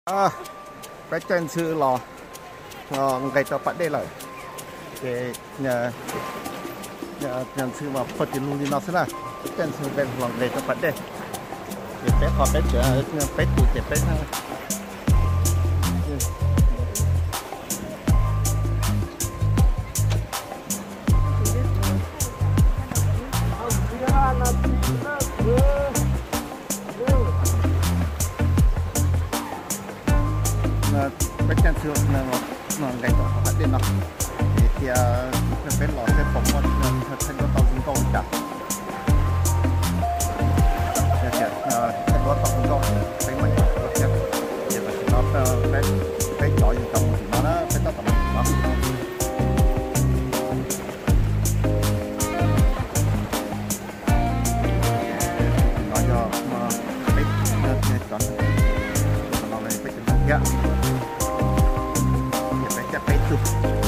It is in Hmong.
Peb caij ntxhw los nqes rau pas dej lawm, ces ntxhw mas pag tis lug li no xwb na. Peb caij ntxhw los nqes rau pas dej, ces peb qhov peb, peb tus ces peb peb caij ntxhw nqes rau hauv pas dej no, ces cia peb los seb puas muaj thaij duab tau zoo nkauj li cas. Yog tias thaij duab tau zoo nkauj peb mam coj tuaj thiab. Ces tam sim no peb cov yog cov mus tim no na, peb tab tom mus tim no. No yog peb cov, no peb cov ntawd thiab, ces peb caij peb tug.